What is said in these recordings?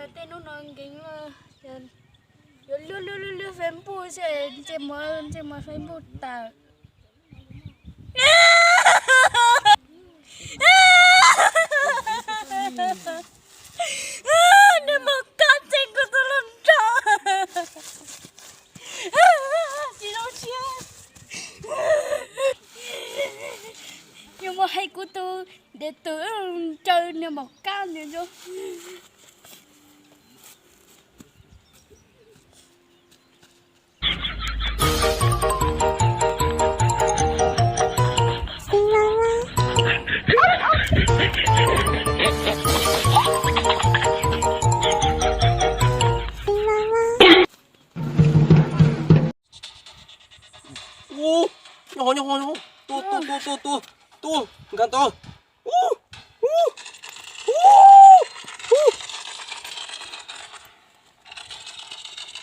Tej hnub no nkees yuav luag luag luag luag Facebook xwb, ntsej muag ntsej muag Facebook tawm. Nws mus kab ntsej kuv tus hluas nraug. Tsis zoo siab. Yuav mus hais kuv tus dev tus ntsawg nws mus kab nws zoo. Ub, nyob hov, nyob hov, nyob hov. Tua, tua, tua, tua, tua, tua, nkag tau. Ub, ub, ub, ub.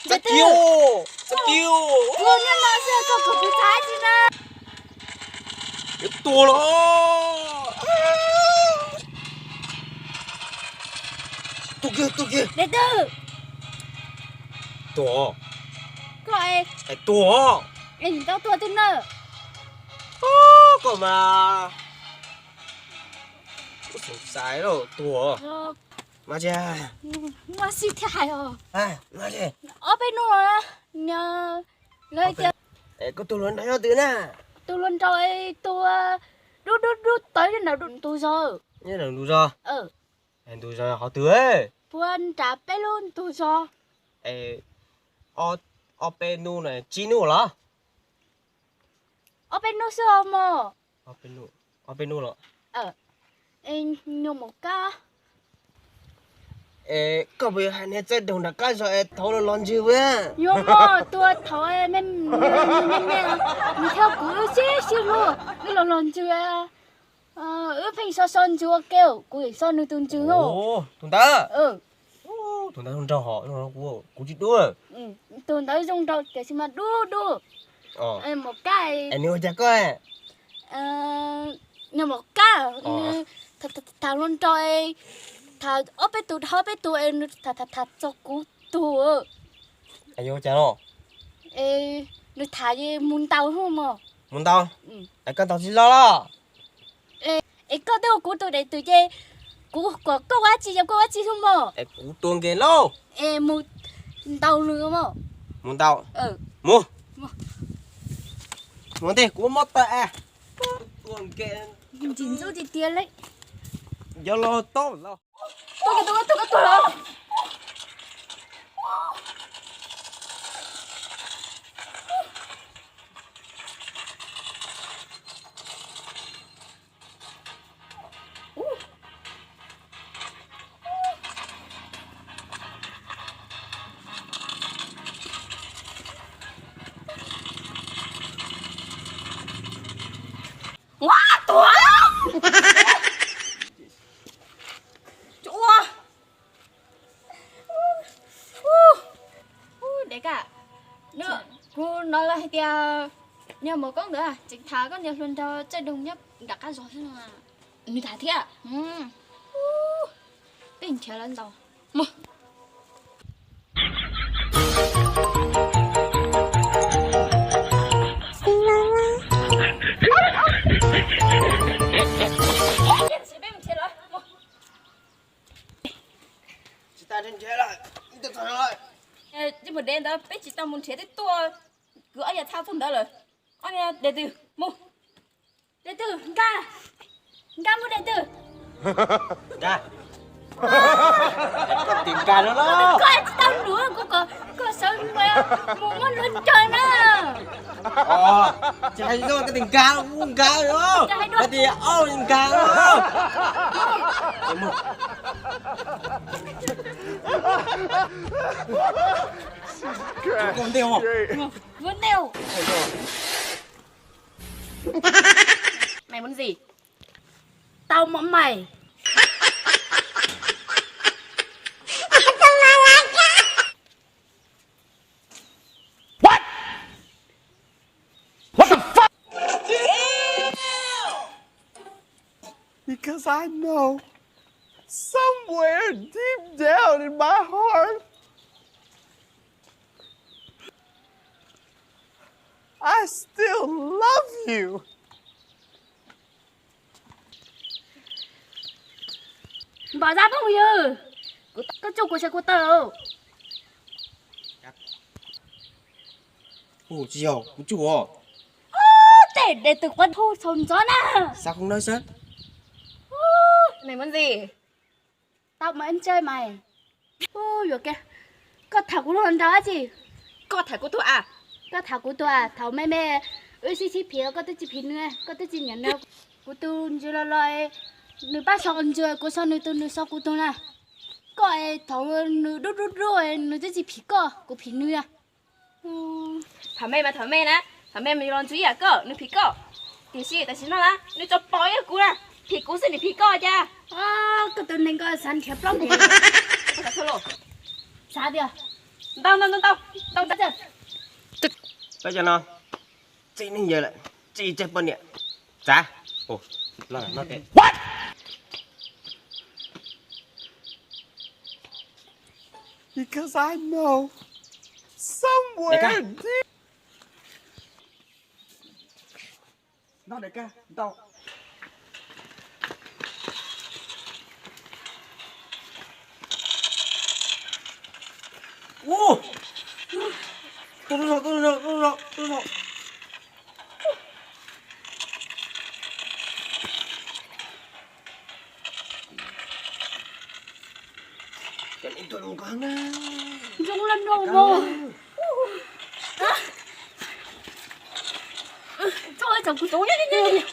Txav kiag, txav kiag. Ua niag no xwb koj kom kuv txav tsi na. Yuav tuag los. Tuag kiag, tuag kiag. Dej twg? Tuag. Koj es. Es tuag. Es tau tuag twg na? Koj mas. Kuv xav xav los tuag. Mas tsis. Muaj sij thiaj hais os. Ob peb hnub no, nyob lawv tias koj tus hluas nraug yog twg na? Tus hluas nraug tus dub dub dub tawv nyob nram ntug zos. Nyob nram ntug zos? Ntug zos qhov twg? Puag nram peb lub ntug zos. Ob peb hnub no tsib hnub los? Ob peb hnub xwb os mog. Ob peb hnub los? Nyuag mus kab. Koj puas yuav hais niag txawj doog nram qab zos es thaum los los ntsws puas? Yuav mog, tua thaum me me, nws thiab kuv wb sib sib hlub, wb los los ntsws. Wb pheej so so ntsws ua ke, kuv yeej so nws tus ntsws no. Tus ntawd? Tus ntawd zoo nraug hos, kuv tsis dub. Tus ntawd zoo nraug tiam sis mas dub dub. Mus kab. Es nws ua cas koj? Nws mus kab, nws tham hluas nraug, tham ob peb tus dhau peb tus, nws tham tham tham txog kuv tus. Es yuav ua cas no? Nws tham mus ntaus hub mog. Mus ntaus? Es koj ntaus tsis los los? Es koj twb ua kuv tus dev twm ces kuv kom koj ua tsi yog koj ua tsi hub mog. Es kuv tua nkees lauj. Es mus ntaus nws mog. Mus ntaus. Mus. Mus ntej kuv mob taw. Tua nkees. Ntxim ntxub tiag tiag li. Yog los tau los. Ua tuag. Ua. Dev ka, kuv hnov lawv hais tias niag maum koob ntawd tseem tham koj niag hluas nraug txawj doog nyob nram qab zos xwb no. Nws tham thiab. Peb nrhiav lawv ntaus. Mus. Tsis tas nrhiav lawm, ib tug txog lawm. Tus dev ntawd peb tsis tau mus nrhiav twb tuaj kwv ob yav thaj txog ntawd lawm. Ob niag dev twm mus. Dev twm nkag, nkag mus dev twm. Nkag. Koj tsis tau nug kuv kom koj sawv mus muab luag ncaws na. Tsis hais zoo koj tias nkag, kuv nkag os. Koj tias au nkag os. Kuv ntej os. Mày muốn gì? Tao mọ mày. What? What the fuck? Because I know. Somewhere deep down in my heart, I still love you. Npam zab phooj ywg, koj tsuj kuv seb kuv tawm. Tsis yog kuv tsuj os. Tej de tus quab thauj txhaum ntxov na. Xav qhov no xwb. Nws muab ntxiv. Tau mas ib ntsej mas. Yuam kev, koj tham kuv los nrog dab tsi? Koj tham kuv tuag a? Koj tham kuv tuag, thaum me me wb sib sib phim koj twb tsis phim nws, koj twb tsis nyiam nws. Kuv tus ntsis los los, nws pab so nws, kuv so nws tus, nws so kuv tus na. Koj thaum nws dub dub dub nws twb tsis phim koj, kuv phim nws. Thaum me mas thaum me na, thaum me mas los ntxwv ib yam koj, nws phim koj. Tiam sis tam sim no na nws tso pom ib yam kuv na, phim kuv xwb nws phim koj cas? Koj tus neeg ko xav nrhiav plaub nrhiav. Xav tias ntau ntau ntau ntau ntau. Peb cov no txij neej yawg lawm, txij tsawg poj niam. Tsav. Because I know somewhere deep. Zoo li no mas. Txhob txav kuv.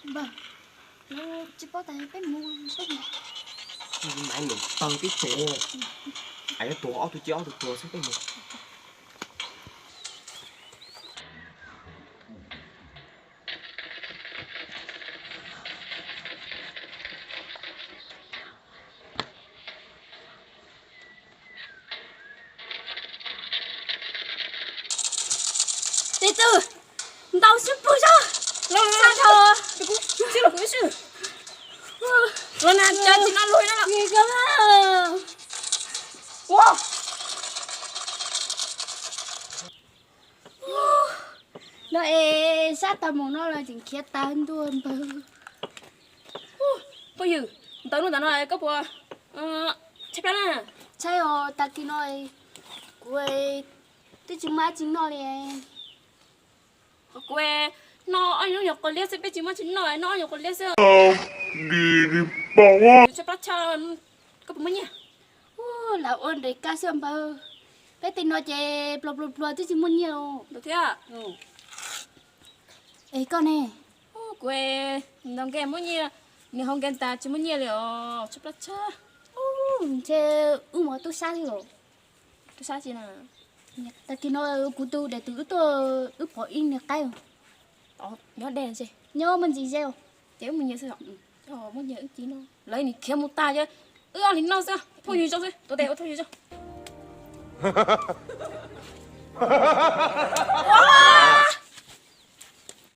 Npawg, tsis paub tas peb mus, peb mus. Maiv niam pawg tib tsev, yuav tuag ob tug ci ob tug tuag xwb peb mus. Tes twg ntau xwb pug zog. Los, los, los, los, los, los, los, los, los na, cov tsis no lug na. Ua, no es sab tag mus no los tseem khiav tag ntua npawg. Phooj ywg, ntawm lub ntawm no koj puas tshaib plab na? Tshaib os, tag kis no kuv twb tsis muaj dab tsi noj li. Kuv noj ob nyuag qos liab xwb, peb tsis muaj dab tsi noj, noj ob nyuag qos liab xwb. Tshaib plab tshaj, koj puas muaj nyiaj? Lam ua nres kab xwb npawg, peb tej no ces pluas pluas pluas twb tsis muaj nyiaj os. Thiab. Es koj ne? Kuv ntaus game muaj nyiaj, nws hauv game tas tsis muaj nyiaj li os, tshaib plab tshaj. Ntshe wb mus tub sab li os. Tub sab tsi na? Tag kis no kuv tus daim tus wb tuaj, wb pom ib niag qaib nyob dej, nyob muaj ntsis ze. Ces wb mus nyiag xwb. Muaj nyiag wb ci no, lawv nim khiav mus tag ces wb ob li no xwb, phooj ywg zoo xwb, tuav tes ua phooj ywg zoo.